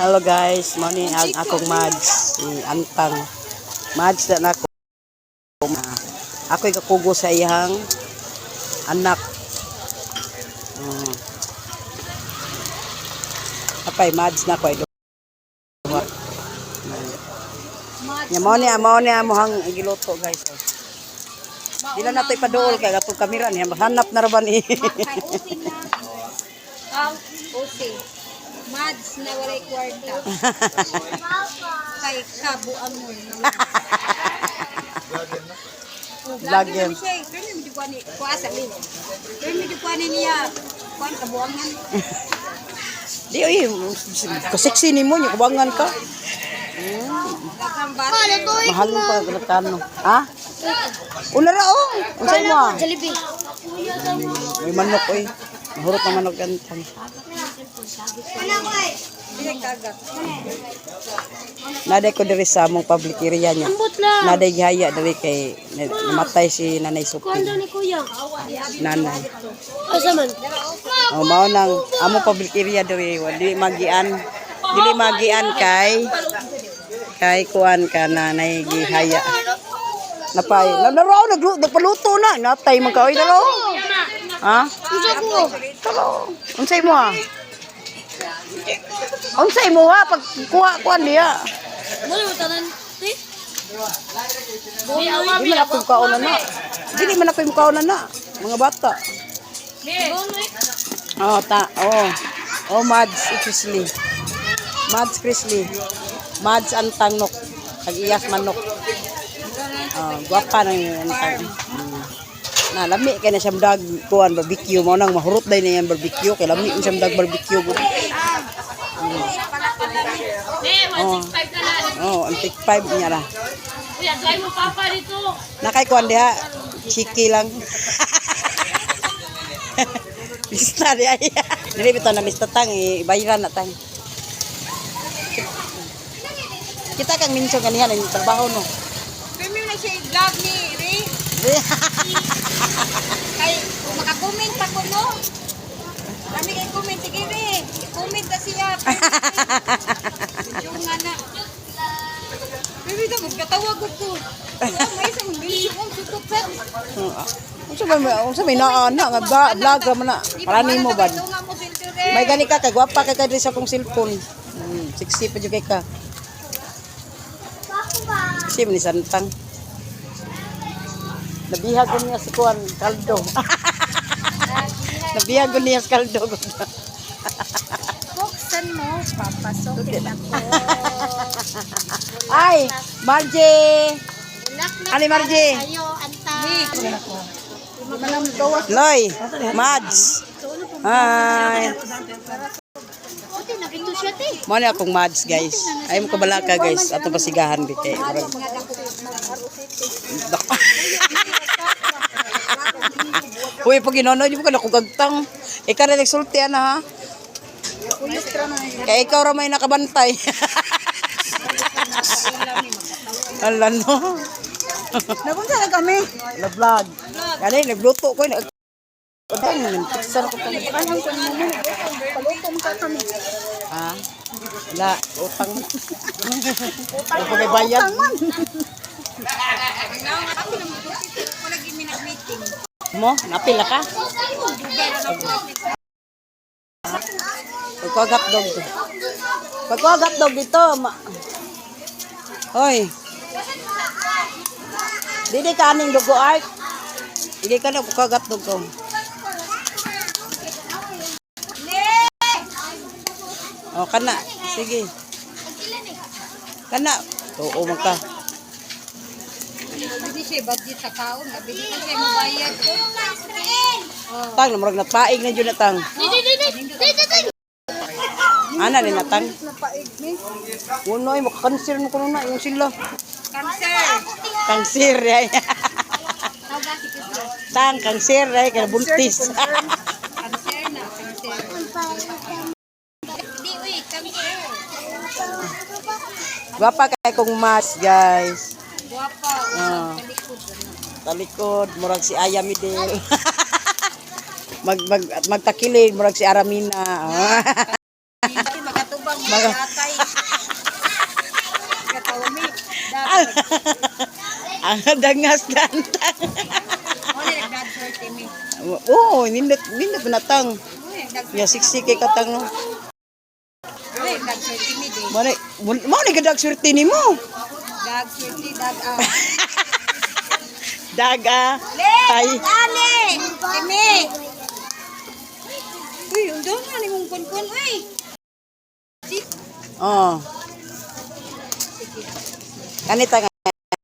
Hello guys, mo ni ang akong Mads, si Antang. Mads na nako. Ako'y kakugo sa iyang anak. Apay Mads na ko ay duha. Nya mo ni amohang giluto, guys. Oh. Dila na to ipaduol kay atong kamera niya hanap na ra ba ni. Kay Usi na. Ang Usi. Mads na walay kwarta. Kay kabuangon. Vlogger. Vlogger. Siya. Pero medyo kuha ni kuha sa min. Pero medyo kuha ni niya. Kuha kabuangan. Di oy, kasiksi nimo nya kubangan ka. Daghang bata. Mahal mo pa kano. Ha? Una ra oh. Unsay mo ah? Jollibee. May manok oy. Mahurot na manok gantang. Dili kagat. Naday ko diri sa among public area niya. Ambot lang. Naday gihaya diri kay namatay si Nanay Kuan Sophie. daw ni Kuya. Nanay. Asa man? Oh, mao nang among public area diri wa dili magian. Dili magian kay kay kuan ka nanay gihaya. Napay. Na naro nagpaluto na. Natay man ka oy naro. Ha? Unsa ko? Talo. Unsay mo ah? Unsay mo ha pag kuha kuan diya? Wala mo tanan. Ti? Di man ako kaon na. Dili man ako kaon na mga bata. Oh, ta. Oh. Oh, Mads Chrisley. Mads Chrisley. Mads Antangnok. Tag-iyas manok. Oh, gwapa nang antang. Na lami kay na siyang dag kuan barbecue mo nang mahurot day na yan barbecue kay lami man siyang dag barbecue gud. Oh. Oh, ang take 5 niya ra. Kuya, try mo papa dito. Nakay kuan diha, chiki lang. Lista diha. Dili bitaw na lista tang ibayaran na tang. Kita kang minso ganihan ang trabaho no. Pero na siya i-vlog ni Ray. Kay makakomment pa ko no. Dami kay comment sige Ray. I-comment na siya. Yung nga na. Pero ito magkatawag ko. May isang video kong tutok sa. Unsa may naa na nga vlog ra man na. Para nimo ba? Tunga mo silto Ray. May gani ka kay gwapa kay ka diri sa akong cellphone. Sexy pa jud kay ka. Sexy man ni Santang. Nabihag ko niya si Kuan kaldo. Nabihag ko niya sa kaldo. Buksan mo, papasokin ako. Ay, Margie. Ani Margie? Ayo, anta. Loy, Mads. Hi. Ito siya ti. Mo ni akong Mads, guys. Ay mo kabala ka, guys. Atong pasigahan bi kay. Uy, pag inono, di mo ka nakugagtang. Ikaw na nagsulti, ana ha? Kaya ikaw ra may nakabantay. Ala no. Nagunsa na kami. La vlog. Gani nagluto ko. Udang, picture ko pa. Anong ko mo? Paluto mo ka kami. Ha? Wala, utang. Utang pa may bayad. Ako na mo ko lagi mi nag-meeting. Mo, napila ka? Pagkuha hotdog. Pagkuha hotdog dito. Ma Hoy. Dili ka aning dugo art. Dili ka na pagkuha hotdog ko. Oh, kana. Sige. Kana. Oo man ka. Hindi siya budget sa kaon, abi di siya mabayad. Tang, murag napaig na jud na tang. Di di di di. Di di di. Ana ni natang. Napaig ni. Unoy, makakanser mo kuno na yung sila. Cancer. Kanser ay. Tang kanser ay kay buntis. Cancer na, cancer. Di uy, cancer. Gwapa kay kong mas, guys. Guwapa, Ah. talikod. Talikod murag si Aya Midel. mag mag magtakilid murag si Aramina. Hindi. Ang dangas dantang. Mo ni nagdag swerte mi. Oo, nindot nindot na tang. Mo ni nagdag Ya siksi kay katang no. Mo ni nagdag swerte mi di. Mo ni gadag swerte nimo. Dag swerte dag ah. Daga. Le, Ay. Ale! Eme! Uy, ang dami na nimong kun-kun, uy! Oh. Kanita nga.